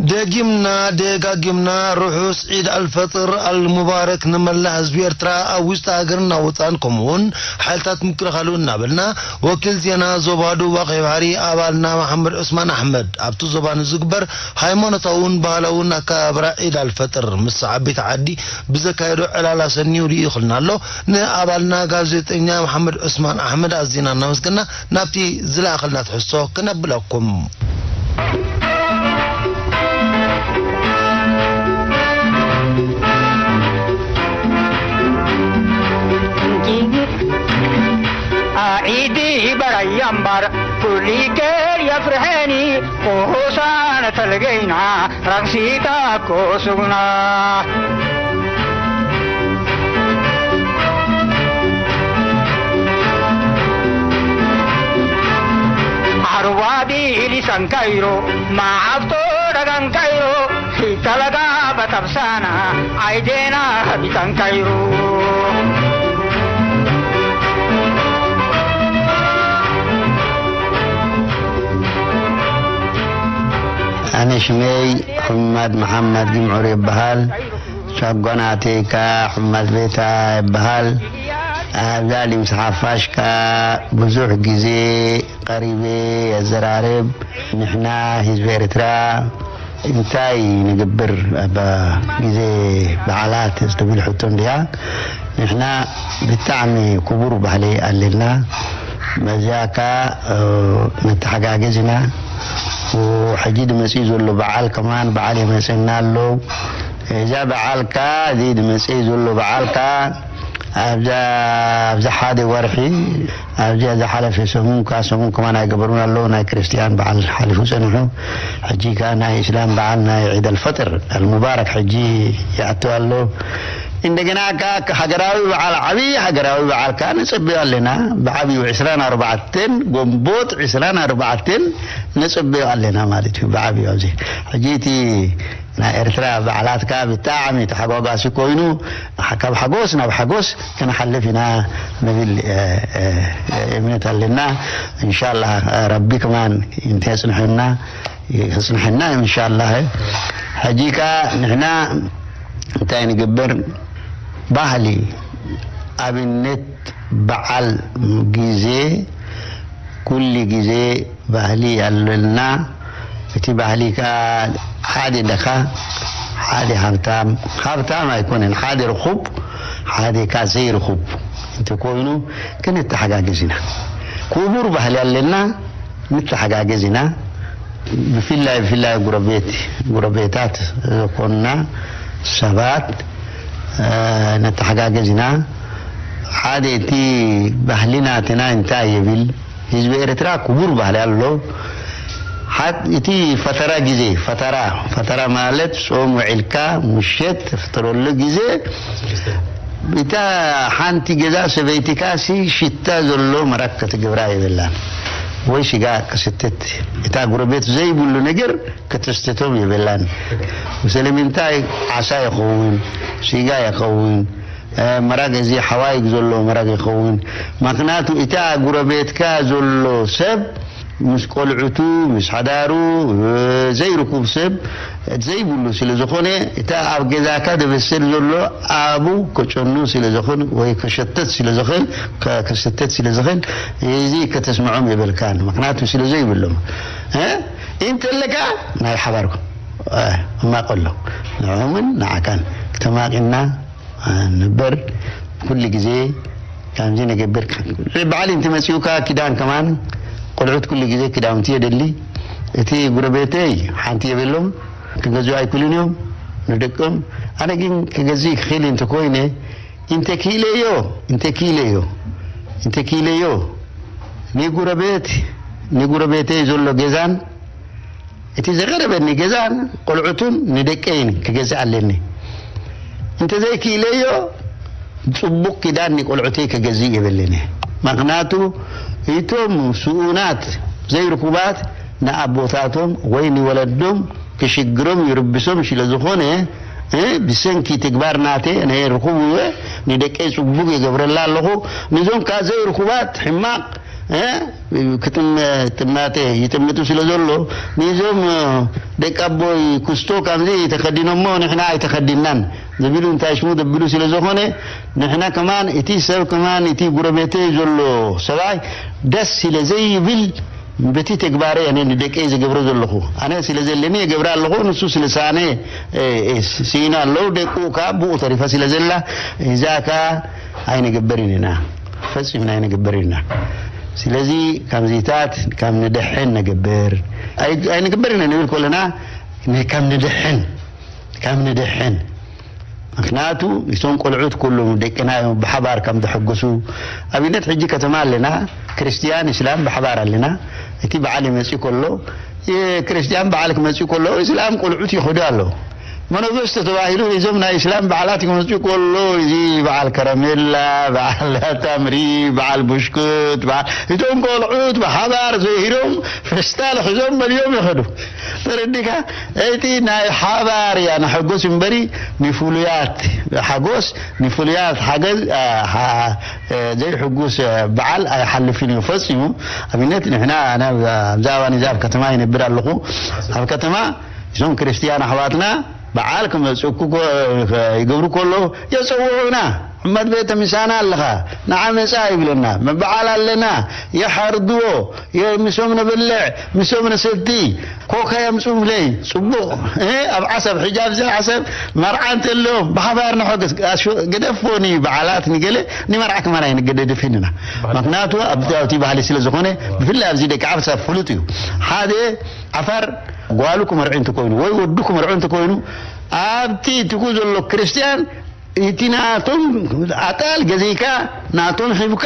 ደጊምና ደጋጊምና ርሑስ ዒድ ኣልፈጥር ኣልሙባረክ ንመላእ ህዝቢ ኤርትራ ኣብ ውሽጢ ሃገርን ኣብ ወጻእን፣ ከምኡውን ሓይልታት ምክልኻሉ እናበልና፣ ወኪል ዜና ዞባ ደቡብ ኣኽባሪ ኣባልና መሓመድ ዑስማን ኣሕመድ ኣብቲ ዞባ ንዝግበር ሃይማኖታውን ባህላውን ኣከባብራ ዒድ ኣልፈጥር ምስ ዓበይቲ ዓዲ ብዘካየዶ ዕላል ኣሰንዩ ልኢኹልና ኣሎ። ንኣባልና ጋዜጠኛ መሓመድ ዑስማን ኣሕመድ ኣዚና እናመስገና ናብቲ ዝለኣኸልና ትሕዝቶ ክነብለኩም። ኣዒዲ በራያ እምባር ኩሊገር የፍርሐኒ ሆሳነ ተልገይና ራክሲታ ኮሱግና ዓርባዲ ሊሳን ካይሮ ማዓፍቶ ደጋን ካይሮ ሂተለጋ በተብሳና ዓይዴና ቢታን ካይሮ ኣነ ሽመይ ሑመድ መሓመድ ጅምዑር ይበሃል። ሻጓናተይ ከኣ ሑመድ ቤታ ይበሃል። ኣብዛ ሊምስ ሓፋሽ ከኣ ብዙሕ ግዜ ቀሪበ የዘራርብ። ንሕና ህዝቢ ኤርትራ እንታይ ንግብር ኣብ ግዜ በዓላት ዝትብል ሕቶ እንድያ። ንሕና ብጣዕሚ ክቡር ባህሊ ኣለና። በዚኣ ከኣ፣ እ፣ ንተሓጋገዝ ኢና። ሕጂ ድመጽእ ዘሎ በዓል ከማን በዓል የመጽእና ኣሎ። እዛ በዓል ከኣ፣ እዚ ድመጽእ ዘሎ በዓል ከኣ፣ ኣብዛ፣ ኣብዛ ሓደ ወርሒ፣ ኣብዚኣ ዝሓለፈ ሰሙን ከኣ፣ ሰሙን ከማን ኣይገበሩን ኣለዉ። ናይ ክርስትያን በዓል ሓሊፉ ጸኒሑ። ሕጂ ከኣ ናይ እስላም በዓል ናይ ዒድ ኣልፈጥር ኣልሙባረክ ሕጂ ይኣቱ ኣሎ። እንደገና ከኣ ሃገራዊ በዓል፣ ዓብዪ ሃገራዊ በዓል ከኣ ንጽበዮ ኣለና። ብዓብዩ ዕስራን ኣርባዕተን፣ ጎንቦት ዕስራን ኣርባዕተን ንጽበዮ ኣለና ማለት እዩ። ብዓብዩ ኣብዚ ሕጂ እቲ ናይ ኤርትራ በዓላት ከኣ ብጣዕሚ ተሓጓጓሲ ኮይኑ፣ ካብ ሓጎስ ናብ ሓጎስ ክንሓልፍ ኢና ንብል፣ እ፣ እ፣ እምነት ኣለና። ኢንሻላህ ረቢ ከማን እንተየጽንሐና፣ የጽንሐና ኢንሻላህ። ሕጂ ከኣ ንሕና እንታይ ንግበር? ባህሊ ኣብነት በዓል ግዜ ኩሉ ግዜ ባህሊ ኣለና። እቲ ባህሊ ከኣ ሓደ ደኻ፣ ሓደ ሃብታም፣ ሃብታም ኣይኮነን፣ ሓደ ርኹብ፣ ሓደ ከኣ ዘይርኹብ እንተኮይኑ ክንተሓጋገዝ ኢና። ክቡር ባህሊ ኣለና፣ ንተሓጋገዝ ኢና። ብፍላይ፣ ብፍላይ ጉረቤት፣ ጉረቤታት ዝኾንና ሰባት፣ እ፣ ንተሓጋገዝ ኢና። ሓደ እቲ ባህሊ ናትና እንታይ ይብል? ህዝቢ ኤርትራ ክቡር ባህሊ ኣሎ። ሓ-፣ እቲ ፈተራ ግዜ፣ ፈተራ፣ ፈተራ ማለት ጾም ውዒልካ ምሸት ተፍጥረሉ ግዜ፣ እታ ሓንቲ ገዛ ሰበይትካሲ ሽታ ዘሎ መራክ ክትገብራ የብላን፣ ወይ ስጋ ክስትት፣ እታ ጉረቤት ዘይብሉ ነገር ክትስትቶም የብላን። ስለምንታይ? ዓሳ ይኸውን፣ ስጋ ይኸውን፣ እ፣ መራግ እዚ ሓዋይግ ዘሎ መራግ ይኸውን። ምኽንያቱ እታ ጉረቤትካ ዘሎ ሰብ ምስ ቆልዑቱ፣ ምስ ሓዳሩ፣ እ፣ ዘይርኩብ ሰብ ዘይብሉ ስለ ዝኾነ፣ እታ ኣብ ገዛካ ደበሰል ዘሎ ኣብኡ ከጨኑ ስለ ዝኽእል ወይ ከሸተት ስለ ዝኽእል፣ ከ-፣ ከሰተት ስለ ዝኽእል፣ እዚ ከተስምዖም የብልካን። ምኽንያቱ ስለ ዘይብሎም። እ? እንተለካ ናይ ሓባርኩም፣ እ፣ እማቆሎ። ንዕኦምን ንዓካን ክተማቂና ንበር ኩሉ ግዜ ከምዚ ንገብር። በዓል እንተ መጺኡካ ኪዳን ከማን ቆልዑት ኩሉ ግዜ ክዳውንቲ የደሊ። እቲ ጉረቤተይ ሓንቲ የብሎም፣ ክገዝኡ ኣይክእሉን እዮም ንደቆም። ኣነ ግን ክገዝእ ክኽእል እንተ ኮይነ፣ እንተ ክኢለዮ፣ እንተ ክኢለዮ፣ እንተ ክኢለዮ፣ ንጉረቤት፣ ንጉረቤተይ ዘሎ ገዛን እቲ ዝቐረበኒ ገዛን ቆልዑቱን ንደቀይን ክገዝእ ኣለኒ። እንተ ዘይክኢለዮ፣ ጽቡቕ ኪዳን ንቆልዑተይ ክገዝእ የብለኒ። ምኽንያቱ፣ እቶም ስኡናት ዘይርኩባት ንኣቦታቶም ወይ ንወለዶም ክሽግሮም ይርብሶም ስለ ዝኾነ፣ እ፣ ብሰንኪ ተግባር ናተይ፣ ናይ ርኹብ እየ፣ ንደቀይ ጽቡቕ ይገብረላ ኣለኹ። ንዞም ከኣ ዘይርኩባት ሕማቕ እ? ክጥም-፣ ጥማተ ይጥምቱ ስለ ዘሎ፣ ንዞም፣ እ፣ ደቂ ኣቦይ ክስቶ ከምዚ ተኸዲኖሞ ንሕና ኣይተኸዲናን ዝብሉ እንታይ ሽሙ ዘብሉ ስለ ዝኾነ፣ ንሕና ከማን እቲ ሰብ ከማን እቲ ጉረቤተይ ዘሎ ሰብኣይ ደስ ስለ ዘይብል በቲ ተግባረይ ኣነ ንደቀይ ዝገብሮ ዘለኹ፣ ኣነ ስለ ዘለኒ የገብራ ኣለኹ፣ ንሱ ስለ ሳነ፣ እ፣ እ፣ ስኢኑ ኣለዉ፣ ደቁ ከኣ ብኡ ተሪፋ ስለ ዘላ፣ እዛ ከኣ ኣይንገብርን ኢና፣ ፈጺምና ኣይንገብርን ኢና። ስለዚ ከምዚታት ካብ ንድሕን ነገብር፣ ኣይ-፣ ኣይንገብርን ኢና ንብል ከለና፣ ን-፣ ካብ ንድሕን፣ ካብ ንድሕን። ምኽንያቱ እቶም ቆልዑት ኩሎም ደቅና እዮም ብሓባር ከም ዘሐጉሱ። ኣብነት ሕጂ ከተማ ኣለና፣ ክርስትያን፣ እስላም ብሓባር ኣለና። እቲ በዓል ይመጽእ ከሎ፣ የ-፣ ክርስትያን በዓል ክመጽእ ከሎ፣ እስላም ቆልዑት ይኸዱ ኣለዉ። መነዘስተ ተባሂሉ እዞም ናይ እስላም በዓላት ክመጽኡ ከሎ፣ እዚ በዓል ከረሜላ፣ በዓል ታምሪ፣ በዓል ብሽኩት፣ በዓል፣ እቶም ቆልዑት ብሓባር ዘይሂሮም ፈስታል ሒዞም መሊኦም ይኸዱ። ተረዲካ? እቲ ናይ ሓባር እያ ንሐጎስ እምበሪ፣ ንፍሉያት ሓጎስ፣ ንፍሉያት ሓገዝ፣ አ፣ ሓ-፣ እ፣ ዘይሕጉስ፣ እ፣ በዓል ኣይሓልፍን እዩ ፈጺሙ። ኣብነት ንሕና፣ ኣነ ኣብ፣ ኣብዛ እዋን እዛ ኣብ ከተማ ይነብር ኣለኹ። ኣብ ከተማ እዞም ክርስትያን ኣሕዋትና በዓል ክመጽእኩ ኮ-፣ ይገብሩ ከሎ የጸውዑና። "ሕመድ ቤተ ምሳና ኣለኻ፣ ንዓ መጻ" ይብለና። በዓል ኣለና፣ የሓርድዎ፣ የ-፣ ምሶም ንብልዕ፣ ምሶም ንሰቲ፣ ኮካ የምጽኡለይ። ጽቡቕ። እ፣ ኣብ ዓሰብ፣ ሕጂ ኣብዚ ዓሰብ መርዓ እንተሎ ብሓባር ንሐገዝ። ኣሽ-፣ ገደፎኒ በዓላት ንገለ ንመርዓ ከማን ኣይንገደድፍን ኢና። ምኽንያቱ ኣብቲ፣ ኣብቲ ባህሊ ስለ ዝኾነ፣ ብፍላይ ኣብዚ ደቂ ዓፋር ፍሉጥ እዩ። ሓደ ዓፋር ጓሉ ክመርዒ እንተኮይኑ ወይ ወዱ ክመርዖ እንተኮይኑ፣ ኣብቲ ትኩ ዘሎ ክርስትያን፣ እቲ ናቶም ኣጣል ገዚእካ፣ ናቶም ሒብካ፣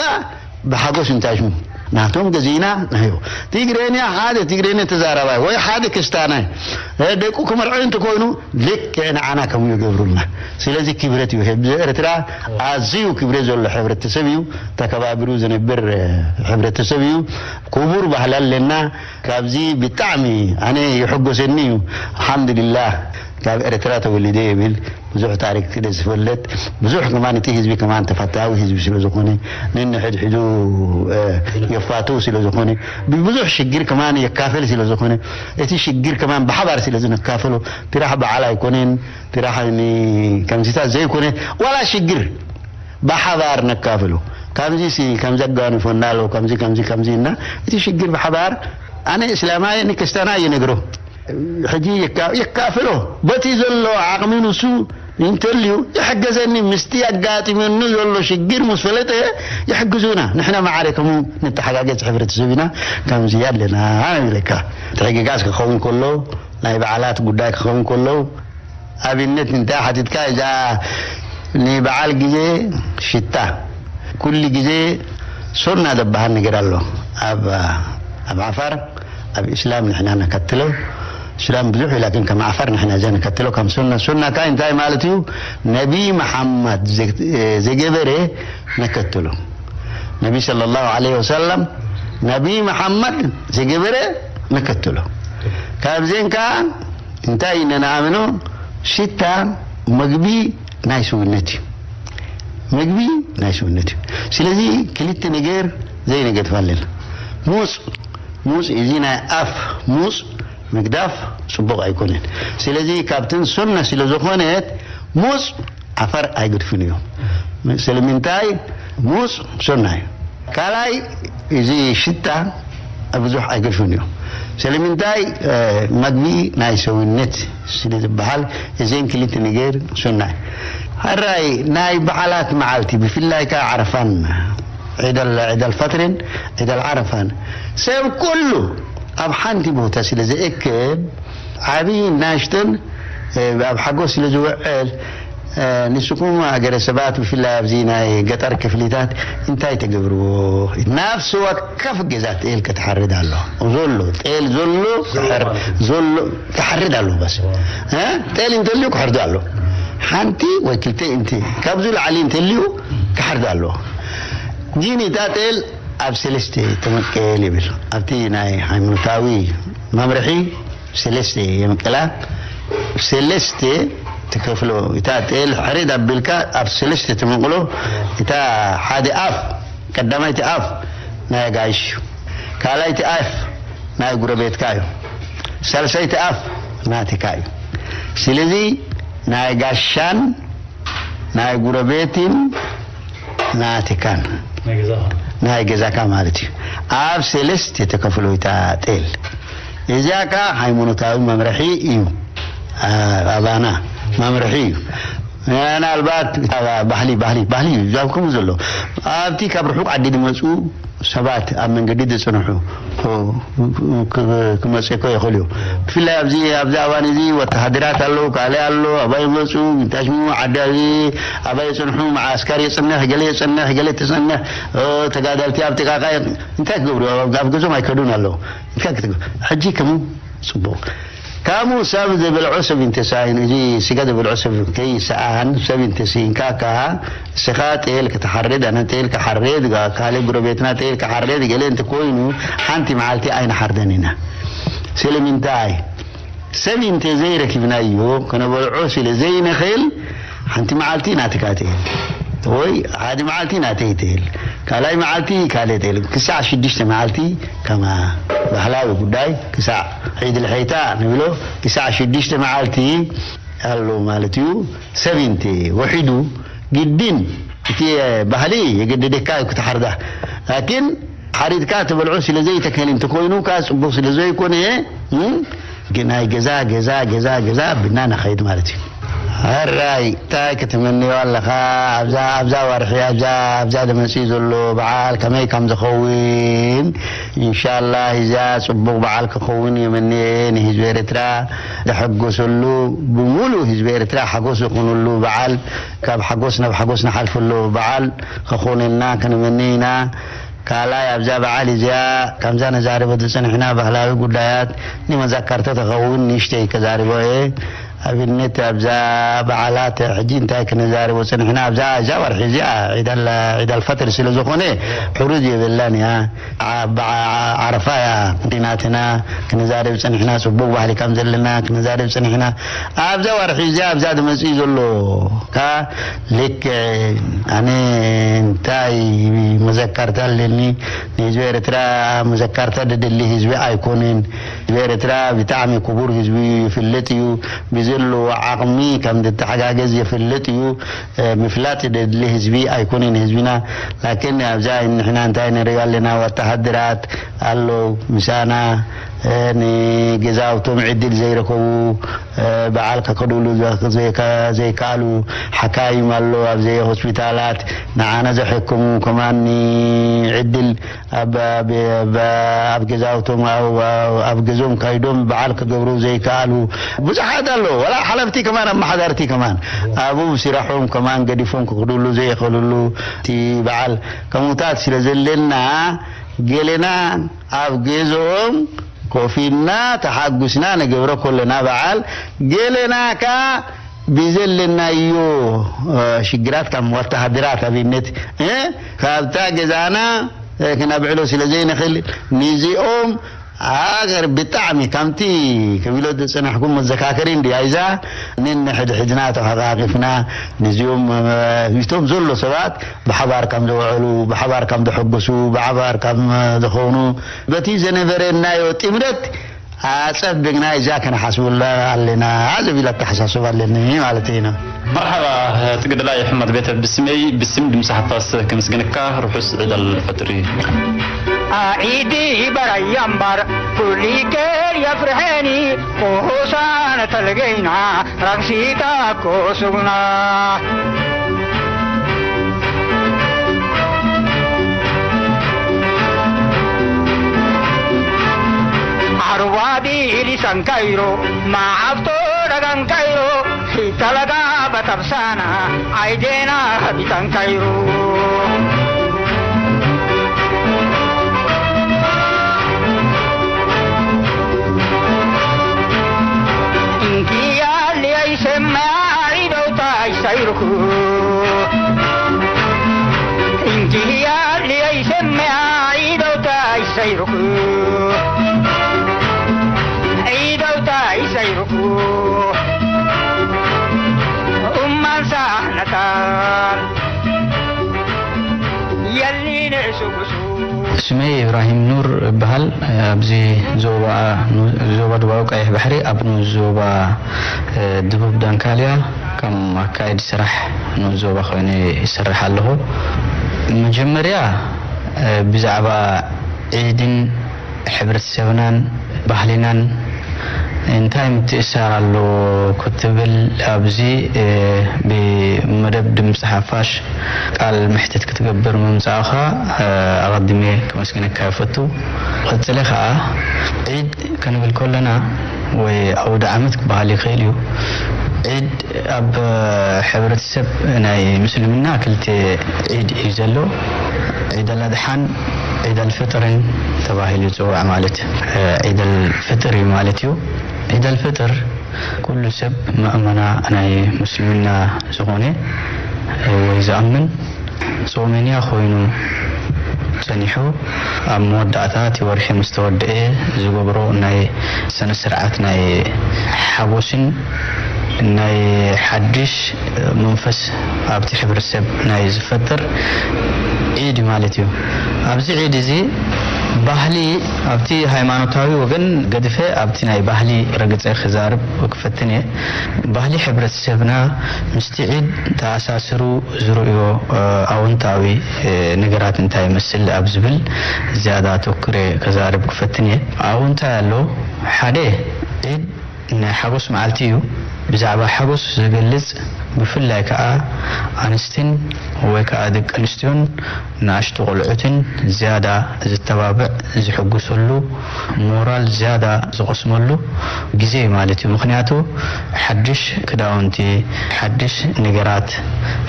ብሓጎስ እንታይ ሽሙ? ናቶም ገዚእና ንሕዮ። ትግሬንያ ሓደ ትግሬንያ ተዛራባይ ወይ ሓደ ክስታናይ፣ እ፣ ደቁ ክመርዖ እንተኮይኑ፣ ልክዕ ንዓና ከምኡ ይገብሩልና። ስለዚ ክብረት እዩ። ህዝቢ ኤርትራ ኣዝዩ ክብረት ዘሎ ሕብረተሰብ እዩ። ተከባቢሩ ዝነብር፣ እ፣ ሕብረተሰብ እዩ። ክቡር ባህሊ ኣለና። ካብዚ ብጣዕሚ ኣነ ይሕጎሰኒ እዩ። ኣልሓምዱሊላህ፣ ካብ ኤርትራ ተወሊደ ይብል። ብዙሕ ታሪክ ስለ ዝፈልጥ፣ ብዙሕ ከማን እቲ ህዝቢ ከማን ተፈታዊ ህዝቢ ስለ ዝኾነ፣ ነንሕድሕዱ፣ እ፣ የፋትው ስለ ዝኾነ፣ ብብዙሕ ሽግር ከማን የካፈል ስለ ዝኾነ፣ እቲ ሽግር ከማን ብሓባር ስለ ዝነካፈሎ፣ ትራሕ በዓል ኣይኮነን፣ ትራሕ ን-፣ ከምዚታት ዘይኮነ፣ ዋላ ሽግር ብሓባር ነካፍሎ። ከምዚ ሲ፣ ከምዚ ኣጋንፎና ኣሎ፣ ከምዚ፣ ከምዚ፣ ከምዚ እና፣ እቲ ሽግር ብሓባር፣ ኣነ እስላማይ ንክስተና ይነግሮ። ሕጂ የካ-፣ የካፍሎ። በቲ ዘሎ ዓቕሚ ንሱ እንተልዩ ይሕገዘኒ፣ ምስቲ ኣጋጢመኒ ዘሎ ሽግር ምስ ፈለጠ ይሕግዙና። ንሕና ማዕረ ከምኡ ንተሓጋገዝ ሕብረተሰብ ኢና፣ ከምዚ ኣለና ይብለካ። ምትሕግጋዝ ክኸውን ከሎ፣ ናይ በዓላት ጉዳይ ክኸውን ከሎ፣ ኣብነት እንታይ ሓቲትካ፣ እዛ ንበዓል ግዜ ሽታ፣ ኩሉ ግዜ ሱና ዝበሃል ነገር ኣሎ። ኣብ፣ ኣብ ዓፋር፣ ኣብ እስላም ንሕና ነከትሎ፣ እስላም ብዙሕ እዩ፣ ላኪን ከም ዓፋር ንሕና እዛ ነከትሎ ከም ሱና። ሱና ካይ እንታይ ማለት እዩ? ነቢ መሓመድ ዘ-፣ ዘገበረ ነከትሎ። ነቢ ሰለላሁ ዐለይሂ ወሰለም፣ ነቢ መሓመድ ዘገበረ ነከትሎ። ካብዘን ከዓ እንታይ ኢና ንኣምኖ? ሽታ መግቢ ናይ ሰውነት እዩ። መግቢ ናይ ሰውነት እዩ። ስለዚ ክልተ ነገር ዘይነገድፍ ኣለና። ሙፅ፣ ሙፅ እዚ ናይ ኣፍ ሙፅ ምግዳፍ ጽቡቕ ኣይኮነን። ስለዚ ካብተን ሱና ስለ ዝኾነት ሙፅ ዓፋር ኣይገድፉን እዮም። ስለምንታይ? ሙፅ ሱና እዩ። ካልኣይ እዚ ሽታ ብዙሕ ኣይገድፉን እዮም። ስለምንታይ? እ፣ መግቢ ናይ ሰውነት ስለ ዝበሃል እዘን ክልተ ነገር ሱና እዩ። ሕራይ ናይ በዓላት መዓልቲ ብፍላይ ከኣ ዓረፋን ዒደል፣ ዒደል ፈጥርን ዒደል ዓረፋን ሰብ ኩሉ ኣብ ሓንቲ ቦታ ስለ ዝእክብ ዓብይን ናሽቶን፣ እ፣ ኣብ ሓጎስ ስለ ዝውዕል፣ እ፣ ንስኹም ሃገረ ሰባት ብፍላይ ኣብዚ ናይ ገጠር ክፍሊታት እንታይ ተገብርዎ? ናፍሲ ወከፍ ገዛ ጤል ክትሓርድ ኣሎ። ዘሎ ጤል ዘሎ ክሕር-፣ ዘሎ ክሓርድ ኣሎ። በስ፣ እ፣ ጤል እንተልዩ ክሕርዱ ኣሎ። ሓንቲ ወይ ክልተ እንቲ ካብዚ ላዕሊ እንተልዩ ክሓርዱ ኣሎ። ግን እታ ጤል ኣብ ሰለስተ ተመቀል ይብል። ኣብቲ ናይ ሃይማኖታዊ መምርሒ ሰለስተ የምቅላ። ሰለስተ ትከፍሎ። እታ ጤል ሕርድ ኣቢልካ ኣብ ሰለስተ ትመቅሎ። እታ ሓደ ኣፍ፣ ቀዳማይቲ ኣፍ ናይ ኣጋይሽ እዩ። ካልኣይቲ ኣፍ ናይ ጉረቤትካ እዩ። ሳልሳይቲ ኣፍ ናትካ እዩ። ስለዚ ናይ ጋሻን ናይ ጉረቤትን ናትካን ናይ ገዛኻ። ናይ ገዛካ ማለት እዩ። ኣብ ሰለስተ ተከፍሎ እታ ጤል። እዚኣ ከኣ ሃይማኖታዊ መምርሒ እዩ። ኣ-፣ ኣባና መምርሒ እዩ። ምናልባት ባህሊ፣ ባህሊ፣ ባህሊ እዩ ዛብኩሙ ዘሎ። ኣብቲ ካብ ርሑቕ ዓዲ ዝመጹ ሰባት ኣብ መንገዲ ዝጽንሑ ክ-፣ ክመጽእ እኮ ይኽእል እዩ። ብፍላይ ኣብዚ፣ ኣብዚ ኣዋን እዚ ወተሃደራት ኣለዉ፣ ካልእ ኣሎ፣ ኣባይ ይመጹ፣ እንታይ ሽሙ፣ ዓዲ ኣብዚ፣ ኣባይ ይጽንሑ፣ መዓስከር ይጽንሕ፣ ገለ ይጽንሕ፣ ገለ ትጸንሕ፣ እ፣ ተጋደልቲ ኣብ ጥቃቃ ይ-፣ እንታይ ክገብሩ? ኣብ፣ ኣብ ገዞም ኣይከዱን ኣለዉ። እንታይ ክትገብሩ? ሕጂ ከምኡ ጽቡቕ። ከምኡ ሰብ ዝበልዖ ሰብ እንተሳይኑ፣ እዚ ስጋ ዝበልዖ ሰብ ከይሰኣን ሰብ እንተስኢንካ ከኣ፣ ንስኻ ጤል ክትሓርድ፣ ኣነ ጤል ክሓርድ፣ ጋ-፣ ካልእ ጎረቤትና ጤል ክሓርድ፣ ገለ እንተኮይኑ፣ ሓንቲ መዓልቲ ኣይንሓርደን ኢና። ስለምንታይ? ሰብ እንተ ዘይረኪብናዮ፣ ክነበልዖ ስለ ዘይንኽእል፣ ሓንቲ መዓልቲ ናትካ ጤል፣ ወይ ሓደ መዓልቲ ናተይ ጤል፣ ካልኣይ መዓልቲ ካልእ ጤል፣ ክሳዕ ሽዱሽተ መዓልቲ ከማ ባህላዊ ጉዳይ፣ ክሳዕ ዒድ ልሐይታ ንብሎ፣ ክሳዕ ሽዱሽተ መዓልቲ ኣሎ ማለት እዩ። ሰብ እንተ ወሒዱ ግድን እቲ ባህሊ የገድደካ እዩ ክትሓርዳ። ላኪን ሓሪድካ ትበልዖ ስለ ዘይተክእል እንተኮይኑ ከኣ ጽቡቕ ስለ ዘይኮነ፣ እም፣ ግን ናይ ገዛ፣ ገዛ፣ ገዛ፣ ገዛ ብና ንኸይድ ማለት እዩ። ሕራይ፣ እንታይ ክትምንዮ ኣለኻ? ኣብዛ፣ ኣብዛ ወርሒ፣ ኣብዛ፣ ኣብዛ ዝመጽእ ዘሎ በዓል ከመይ ከም ዝኸውን፣ ኢንሻላህ፣ እዛ ጽቡቕ በዓል ክኸውን የመንየ። ንህዝቢ ኤርትራ ዝሐጎሰሉ፣ ብምሉእ ህዝቢ ኤርትራ ሓጎስ ዝኾነሉ በዓል፣ ካብ ሓጎስ ናብ ሓጎስ ንሓልፈሉ በዓል ክኾነልና ክንምኒ ኢና። ካልኣይ፣ ኣብዛ በዓል እዚኣ ከምዛ ነዛርቦ ዝጸንሕና ባህላዊ ጉዳያት ንመዘከርታ ትኸውን ንእሽተይ ከዛርቦ እየ። ኣብነት ኣብዛ በዓላት ሕጂ እንታይ ክነዛርቦ ጸኒሕና? ኣብዛ፣ እዛ ወርሒ እዚኣ ዒድ ኣል-፣ ዒድ ኣልፈጥር ስለ ዝኾነ ሕሩዝ የብላን እያ። ዓ-፣ በዓ-፣ ዓረፋ እያ ናትና ክነዛርብ ጸኒሕና፣ ጽቡቕ ባህሊ ከም ዘለና ክነዛርብ ጸኒሕና። ኣብዛ ወርሒ እዚኣ ኣብዛ ዝመጽእ ዘሎ ከኣ ልክዕ ኣነ እንታይ መዘከርታ ኣለኒ? ንህዝቢ ኤርትራ መዘከርታ ደደሊ ህዝቢ ኣይኮነን። ህዝቢ ኤርትራ ብጣዕሚ ክቡር ህዝቢ እዩ፣ ይፍለጥ እዩ። ብዘለዎ ዓቕሚ ከም ዝተሓጋገዝ ይፍለጥ እዩ። እ፣ ምፍላጥ ደደሊ ህዝቢ ኣይኮነን ህዝብና። ላኪን ኣብዛ ንሕና እንታይ ንሪኦ ኣለና? ወተሃደራት ኣለዉ ምሳና፣ እ፣ ንገዛውቶም ዕድል ዘይረከቡ፣ እ፣ በዓል ከከድሉ ዘይከ-፣ ዘይከኣሉ ሓካይም ኣሎ፣ ኣብ ዘየ ሆስፒታላት ንዓና ዘሐክሙ ከማን ዕድል ኣብ፣ ኣብ፣ ኣብ፣ ኣብ ገዛውቶም፣ ኣብ፣ ኣብ፣ ኣብ ገዞም ካይዶም በዓል ክገብሩ ዘይከኣሉ ብዙሓት ኣሎ። ወላ ሓለፍቲ ከማን፣ ኣመሓዳርቲ ከማን ኣብኡ ስራሖም ከማን ገዲፎም ክኽድሉ ዘይኽእልሉ እቲ በዓል ከምኡታት ስለ ዘለና ገለና ኣብ ገዝኦም ኮፍ ኢልና ተሓጉስና ንገብሮ ከለና በዓል፣ ገለና ከኣ ብዘለናዮ፣ እ፣ ሽግራት ከም ወተሃደራት ኣብነት፣ እ፣ ካብታ ገዛና፣ እ፣ ክነብዕሎ ስለ ዘይንኽእል ንዚኦም ኣገር ብጣዕሚ ከምቲ ክብሎ ዝጸናሕኩም መዘካከሪ እንድያ እዛ፣ ነንሕድሕድና ተሓቃቂፍና ንዚኦም፣ እ፣ እቶም ዘሎ ሰባት ብሓባር ከም ዝውዕሉ፣ ብሓባር ከም ዝሕጉሱ፣ ብሓባር ከም ዝኾኑ፣ በቲ ዘነበረናዮ ጥምረት ኣጸቢቕና እዛ ከነሓስበላ ኣለና ዝብል ኣተሓሳስባ ኣለኒ ማለት ኢና። መርሓባ፣ ጽግድላይ ሕማት ቤተ፣ ብስመይ፣ ብስም ድምጺ ሓፋስ ከመስግነካ፣ ርሑስ ዒድ ኣልፈጥሪ። ኣዒዲ በራያ እምባር ኩሊከር የፍርሐኒ፣ ሆሳዕና ተልገይና ራንሲታ ኮሱግና። ዓርባዲ ሊሳን ካይሮ፣ መዓፍቶ ደጋን ካይሮ፣ ሒተለጋ በተብሳና፣ ዓይዴና ቢታን ካይሮ። እንኪያ ሊያይ ሰማይ ደውታ ይሳይርኩ። እንኪያ ሊያይ ሰማይ ደውታ ይሳይርኩ። ዒደውታ ይሳይርኩ። ኡማን ሳህነታን የሊ ንእሱ ጉሱ። እሱ ስመይ ኢብራሂም ኑር እበሃል። ኣብዚ ዞባ፣ ዞባ ደቡባዊ ቀይሕ ባሕሪ፣ ኣብ ንኡስ ዞባ፣ እ፣ ደቡብ ዳንካልያ ከም ኣካየዲ ስራሕ ንኡስ ዞባ ኮይነ ይሰርሕ ኣለኹ። መጀመርያ፣ እ፣ ብዛዕባ ዒድን ሕብረተሰብናን ባህልናን እንታይ ምትእስሳር ኣሎ ክትብል ኣብዚ፣ እ፣ ብመደብ ድምፂ ሓፋሽ ቃል መሕትት ክትገብር ምምፃእኻ፣ እ፣ ኣቐድሜ ከመስግነካ ይፈቱ። ቀፅለ ከዓ ዒድ ክንብል ከለና ወይ ኣውደ ዓመት ክበሃል ይኽእል እዩ። ዒድ ኣብ ሕብረተሰብ ናይ ምስልምና ክልተ ዒድ እዩ ዘሎ። ዒድ ኣልኣድሓን ዒድ ኣልፍጥርን ተባሂሉ ይፅዋዕ ማለት፣ እ፣ ዒድ ኣልፍጥር እዩ ማለት እዩ። ዒድ ኣልፍጥር ኩሉ ሰብ መእመና ናይ ምስልምና ዝኾነ፣ እ፣ ወይ ዝኣምን ጾመኛ ኮይኑ ጸኒሑ ኣብ መወዳእታ እቲ ወርሒ ምስ ተወደአ ዝገብሮ ናይ ስነ ስርዓት ናይ ሓጎስን ናይ ሓድሽ መንፈስ ኣብቲ ሕብረተሰብ ናይ ዝፈጥር ዒድ ማለት እዩ። ኣብዚ ዒድ እዚ ባህሊ ኣብቲ ሃይማኖታዊ ወገን ገድፈ ኣብቲ ናይ ባህሊ ረግጸ ክዛርብ ክፈትን እየ። ባህሊ ሕብረተሰብና ምስቲ ዒድ ተኣሳስሩ ዝርእዮ፣ እ፣ ኣወንታዊ፣ እ፣ ነገራት እንታይ ይመስል ኣብ ዝብል ዝያዳ ኣተኩረ ከዛርብ ክፈትን እየ። ኣወንታይ ኣሎ። ሓደ፣ ዒድ ናይ ሓጎስ መዓልቲ እዩ። ብዛዕባ ሓጎስ ዝገልጽ፣ ብፍላይ ከኣ ኣንስትን ወይ ከኣ ደቂ ኣንስትዮን ንኣሽቱ ቆልዑትን ዝያዳ ዝተባብዕ፣ ዝሕጉሰሉ፣ ሞራል ዝያዳ ዝቐስመሉ ግዜ እዩ ማለት እዩ። ምኽንያቱ ሓድሽ ክዳውንቲ፣ ሓድሽ ነገራት፣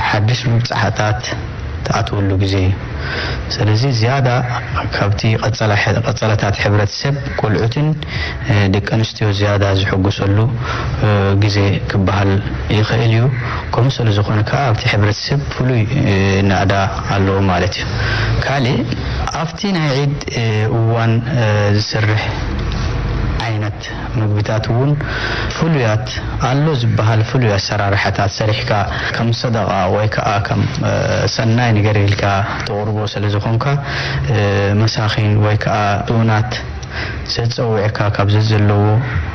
ሓድሽ ምብጻሕታት ትኣትወሉ ግዜ እዩ። ስለዚ ዝያዳ ካብቲ ቀጸላ-፣ ቀጸላታት ሕብረተሰብ ቆልዑትን፣ እ፣ ደቂ ኣንስትዮ ዝያዳ ዝሕጉሰሉ፣ እ፣ ግዜ ክበሃል ይኽእል እዩ። ከምኡ ስለ ዝኾነ ከኣ ኣብቲ ሕብረተሰብ ፍሉይ፣ እ፣ ናእዳ ኣለዎ ማለት እዩ። ካልእ ኣብቲ ናይ ዒድ፣ እ፣ እዋን፣ እ፣ ዝስርሕ ዓይነት ምግብታት እውን ፍሉያት ኣሎ ዝበሃል ፍሉይ ኣሰራርሓታት ሰሪሕካ ከም ሰደቓ ወይ ከኣ ከም፣ እ፣ ሰናይ ነገር ኢልካ ተቕርቦ ስለ ዝኾንካ፣ እ፣ መሳኺን ወይ ከኣ ጥኡናት ዘጸውዕካ ካብ ዘዘለዎ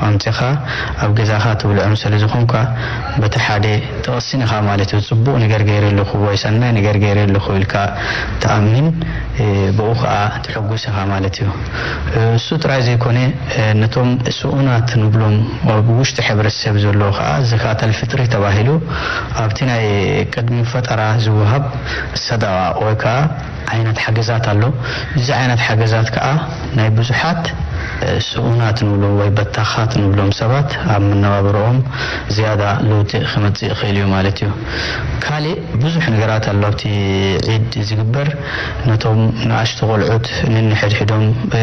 ኣምጺኻ ኣብ ገዛኻ ትብልዖም ስለ ዝኾንካ፣ በቲ ሓደ ትቕስን ኢኻ ማለት እዩ። ጽቡቕ ነገር ገይረ ኣለኹ ወይ ሰናይ ነገር ገይረ ኣለኹ ኢልካ ትኣምን፣ እ፣ ብኡ ከኣ ትሕጉስ ኢኻ ማለት እዩ። እ፣ እሱ ጥራይ ዘይኮነ፣ እ፣ ነቶም ስኡናት ንብሎም ኣብ ውሽጢ ሕብረተሰብ ዘሎ ከኣ ዘካተል ፍጥሪ ተባሂሉ ኣብቲ ናይ ቅድሚ ፈጠራ ዝወሃብ ሰደቓ ወይ ከኣ ዓይነት ሓገዛት ኣሎ። እዚ ዓይነት ሓገዛት ከኣ ናይ ብዙሓት፣ እ፣ ስኡናት ንብሎም ወይ በታኻት ንብሎም ሰባት ኣብ መነባብሮኦም ዝያዳ ለውጢ ክመጽእ ይኽእል እዩ ማለት እዩ። ካልእ ብዙሕ ነገራት ኣሎ ኣብቲ ዒድ ዝግበር። ነቶም ንኣሽቱ ቆልዑት ነንሕድሕዶም፣ እ፣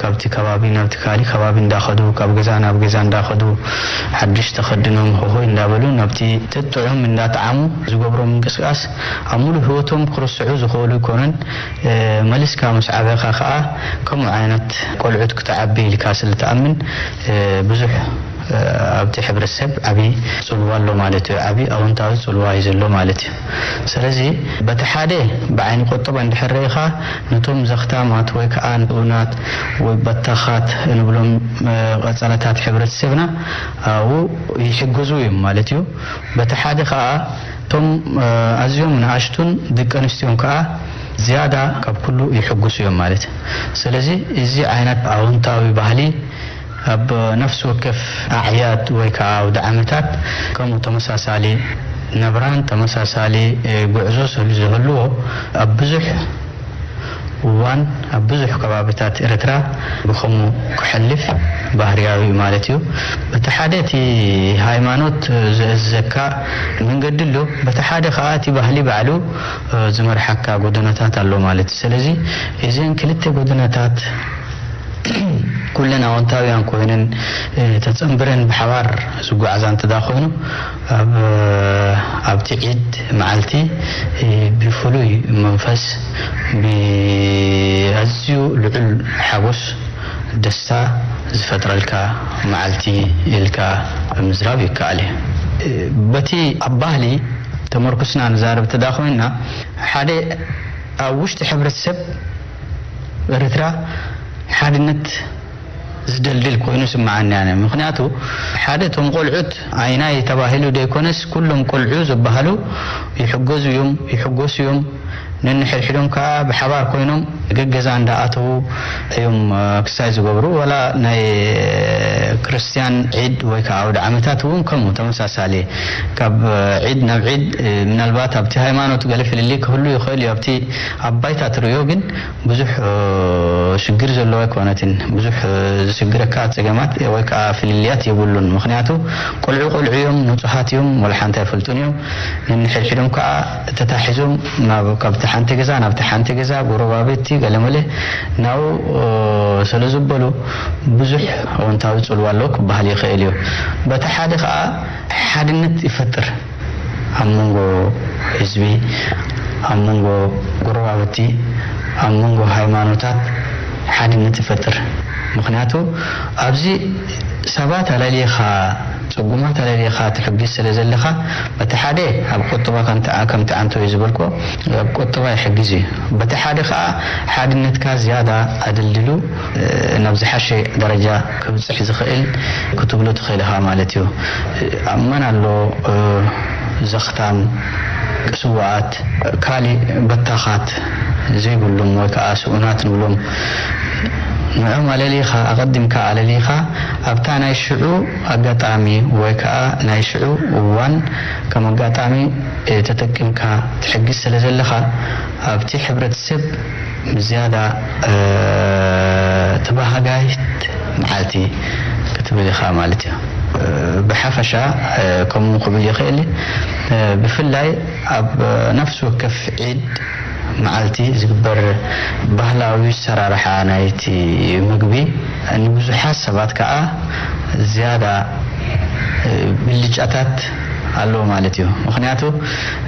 ካብቲ ከባቢ ናብቲ ካልእ ከባቢ እንዳኸዱ፣ ካብ ገዛ ናብ ገዛ እንዳኸዱ፣ ሓድሽ ተኸድኖም ሆሆይ እንዳበሉ ናብቲ ጥዑም እንዳጠዓሙ ዝገብሮ ምንቅስቃስ ኣብ ሙሉእ ህይወቶም ክርስዑ ዝኽእሉ ኣይኮነን። እ፣ መሊስካ ምስ ዓበኻ ከኣ ከምኡ ዓይነት ቆልዑት ክትዓቢ ኢልካ ስለ ትኣምን፣ እ፣ ብዙሕ፣ እ፣ ኣብቲ ሕብረተሰብ ዓቢ ጽልዋ ኣሎ ማለት እዩ። ዓቢ ኣወንታዊ ጽልዋ እዩ ዘሎ ማለት እዩ። ስለዚ በቲ ሓደ ብዓይኒ ቁጠባ እንድሕር ርኢኻ ነቶም ዘኽታማት ወይ ከኣ ንኡናት ወይ በታኻት ንብሎም፣ እ፣ ቀጸላታት ሕብረተሰብና ኣብኡ ይሕግዙ እዮም ማለት እዩ። በቲ ሓደ ከኣ እቶም፣ እ፣ ኣዝዮም ንኣሽቱን ደቂ ኣንስትዮን ከኣ ዝያዳ ካብ ኩሉ ይሕጉሱ እዮም ማለት እዩ። ስለዚ እዚ ዓይነት ኣወንታዊ ባህሊ ኣብ ነፍሲ ወከፍ ኣዕያድ ወይ ከኣ ኣውደ ዓመታት ከምኡ ተመሳሳሊ ነብራን ተመሳሳሊ፣ እ፣ ጉዕዞ ስለ ዝህልዎ ኣብ ብዙሕ እዋን ኣብ ብዙሕ ከባብታት ኤርትራ ብኸምኡ ክሐልፍ ባህርያዊ እዩ ማለት እዩ። በቲ ሓደ እቲ ሃይማኖት ዘእዝዘካ መንገዲ ኣሎ፣ በቲ ሓደ ከኣ እቲ ባህሊ ባዕሉ፣ እ፣ ዝመርሓካ ጎደናታት ኣሎ ማለት እዩ። ስለዚ እዘን ክልተ ጎደናታት ኩለን ኣወንታውያን ኮይነን፣ እ፣ ተጸንብረን ብሓባር ዝጓዓዛ እንተ ደኣ ኮይኑ፣ ኣብ፣ ኣብቲ ዒድ መዓልቲ፣ እ፣ ብፍሉይ መንፈስ፣ ብኣዝዩ ልዑል ሓጎስ፣ ደስታ ዝፈጥረልካ መዓልቲ ኢልካ ምዝራብ ይከኣል እዩ። እ፣ በቲ ኣብ ባህሊ ተመርኩስና ንዛረብ እንተ ደኣ ኮይንና፣ ሓደ ኣብ ውሽጢ ሕብረተሰብ ኤርትራ ሓድነት ዝደልድል ኮይኑ ስምዓኒ ኣነ። ምኽንያቱ ሓደ እቶም ቆልዑት ኣይናይ ተባሂሉ ዘይኮነስ ኩሎም ቆልዑ ዝበሃሉ ይሕገዙ እዮም፣ ይሕጎሱ እዮም። ነንሕድሕዶም ከዓ ብሓባር ኮይኖም ገገዛ እንዳኣተዉ እዮም ክሳይ ዝገብሩ። ወላ ናይ ክርስትያን ዒድ ወይ ከዓ ኣውደ ዓመታት እውን ከምኡ ተመሳሳሊ ካብ ዒድ ናብ ዒድ ምናልባት ኣብቲ ሃይማኖት ገለ ፍልልይ ክህሉ ይኽእል እዩ። ኣብቲ ኣብ ባይታ ትርእዮ ግን ብዙሕ ሽግር ዘለዎ ኣይኮነትን። ብዙሕ ዝሽግረካ ፀገማት ወይ ከዓ ፍልልያት የብሉን። ምኽንያቱ ቆልዑ ቆልዑ እዮም፣ ንፁሃት እዮም፣ ወላ ሓንቲ ኣይፈልጡን እዮም። ነንሕድሕዶም ከዓ ተታሒዞም ናብ ካብቲ ሓንቲ ገዛ ናብቲ ሓንቲ ገዛ ጎረባብቲ ገለመለ ናው ስለ ዝበሉ ብዙሕ ኣወንታዊ ፅልዋ ኣለዎ ክበሃል ይኽእል እዩ። በቲ ሓደ ከዓ ሓድነት ይፈጥር። ኣብ መንጎ ህዝቢ፣ ኣብ መንጎ ጎረባብቲ፣ ኣብ መንጎ ሃይማኖታት ሓድነት ይፈጥር። ምኽንያቱ ኣብዚ ሰባት ኣለሊኻ፣ ፅጉማት ኣለሊኻ ትሕግዝ ስለ ዘለኻ፣ በቲ ሓደ ኣብ ቁጠባ ከምቲ ዓንቶ እዩ ዝበልኮ ኣብ ቁጠባ ይሕግዝ እዩ። በቲ ሓደ ከዓ ሓድነትካ ዝያዳ ኣደልድሉ ናብ ዝሓሸ ደረጃ ክብፅሕ ዝኽእል ክትብሎ ትኽእል ኢኻ ማለት እዩ። ኣብ መን ኣሎ ዘኽታም ቅስዋኣት ካሊእ በታኻት ዘይብሎም ወይ ከዓ ስኡናት ንብሎም ንዕም ኣለሊኻ ኣቐዲምካ ኣለሊኻ ኣብታ ናይ ሽዑ ኣጋጣሚ ወይ ከዓ ናይ ሽዑ እዋን ከም ኣጋጣሚ ተጠቂምካ ትሕግዝ ስለ ዘለኻ ኣብቲ ሕብረተሰብ ብዝያዳ ተባሃጋይት መዓልቲ ክትብል ኢኻ ማለት እዩ። ብሓፈሻ ከምኡ ክብል ይኽእል። ብፍላይ ኣብ ነፍሲ ወከፍ ዒድ መዓልቲ ዝግበር ባህላዊ ኣሰራርሓ ናይቲ ምግቢ ንብዙሓት ሰባት ከዓ ዝያዳ ብልጫታት ኣለዎ ማለት እዩ። ምኽንያቱ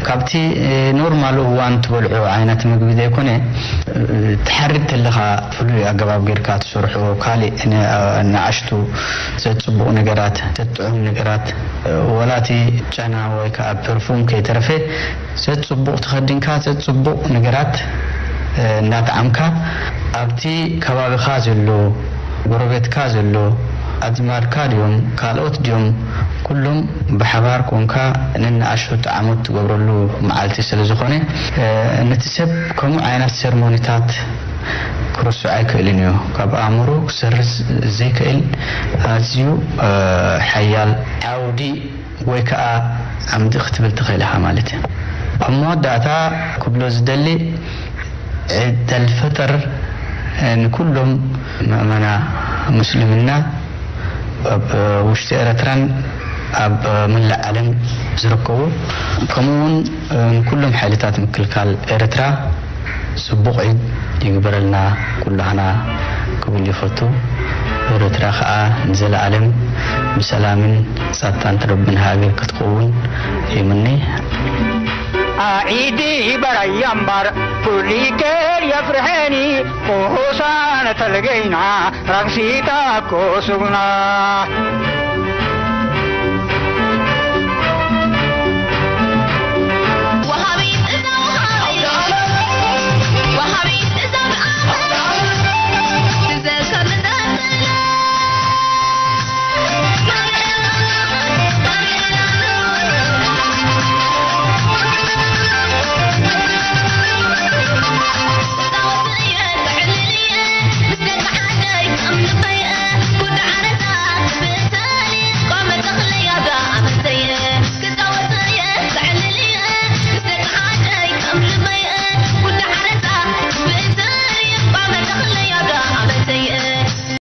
ካብቲ ኖርማል እዋን ትበልዖ ዓይነት ምግቢ ዘይኮነ ትሓርድ ተለኻ ፍሉይ ኣገባብ ጌርካ ትሰርሖ ካሊእ ንኣሽቱ ዘፅቡቕ ነገራት ዘጥዑም ነገራት ወላቲ ጨና ወይ ከዓ ፐርፉም ከይተረፈ ዘፅቡቕ ተኸዲንካ ዘፅቡቕ ነገራት እናጠዓምካ ኣብቲ ከባቢኻ ዘሎ ጎረቤትካ ዘሎ ኣዝማድካ ድዮም ካልኦት ድዮም ኩሎም ብሓባር ኮንካ ነንኣሽቱ ጣዕሞት ትገብረሉ መዓልቲ ስለ ዝኾነ ነቲ ሰብ ከምኡ ዓይነት ሰርሞኒታት ክርስዖ ኣይክእልን እዩ። ካብ ኣእምሮ ክሰርዝ ዘይክእል ኣዝዩ ሓያል ዓውዲ ወይ ከዓ ዓምዲ ክትብል ትኽእል ኢኻ ማለት እዩ። ኣብ መወዳእታ ክብሎ ዝደሊ ዒድ ኣልፈጥር ንኩሎም ምእመና ሙስልምና ኣብ ውሽጢ ኤረትራን ኣብ መላእ ዓለም ዝርከቡ ከምኡ እውን ንኩሎም ሓይልታት ምክልካል ኤረትራ ጽቡቕ ዒድ ይግበረልና ኩላህና ክብል ይፈቱ። ኤረትራ ከኣ ንዘለኣለም ብሰላምን ጸጥታን ትረብን ሃገር ክትከውን ይምነ። ኣዒዲ በራያ እምባር ፉሊከር የፍርሐኒ ቁሁሳን ተልገይና ራክሲታ ኮሱግና